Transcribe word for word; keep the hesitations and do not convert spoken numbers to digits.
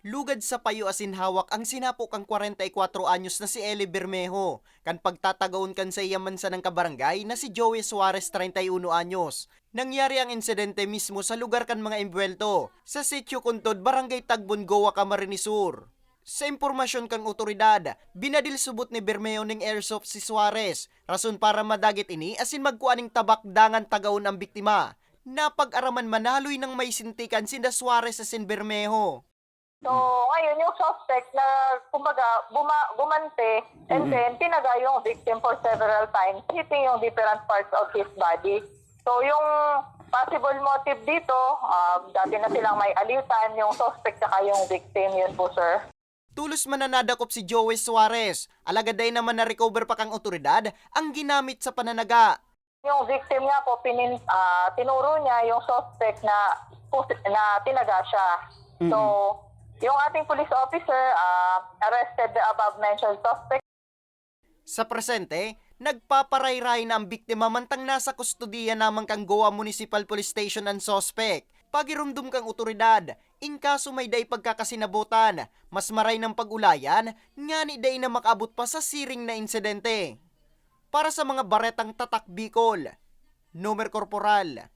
Lugad sa payo asin hawak ang sinapo kan kwarenta y kwatro anyos na si Eli Bermejo, kan pagtatagaon kan saiya man sanang kabarangay na si Joey Suarez, treinta y uno anyos. Nangyari ang insidente mismo sa lugar kan mga embuwelto, sa Sitio Kuntod, Barangay Tagbon, Goa, Camarines Sur. Sa impormasyon kan otoridad, binadil subot ni Bermejo ning airsoft si Suarez, rason para madagit ini asin magkua ning tabak dangan tagaon ang biktima. Napag-araman man na haloy nang may sintikan sinda Suarez asin Bermejo. So, ngayon, yung suspect na, kumbaga, buma- gumante, and Mm. then tinaga yung victim for several times, hitting yung different parts of his body. So, yung possible motive dito, ah, dati na silang may alitan, yung suspect tsaka yung victim, yun po, sir. Tolos man na nadakop si Joey Suarez, alagad dai naman na-recover pa kan otoridad ang ginamit sa pananaga. Yung victim nga po, pinin- ah, tinuro niya yung suspect na pus- na tinaga siya. So, Mm. yung ating police officer, ah, arrested the above mentioned suspect. Sa presente, nagpaparayray na ang biktima mantang nasa kustodiya naman kan Goa Municipal Police Station ang suspect. Pagiromdom kan otoridad, in kaso may dai pagkakasinabotan, mas maray nang pag-ulayan, ngani dai na makaabot pa sa siring na insidente. Para sa mga baretang Tatak Bicol, Nomer Corporal,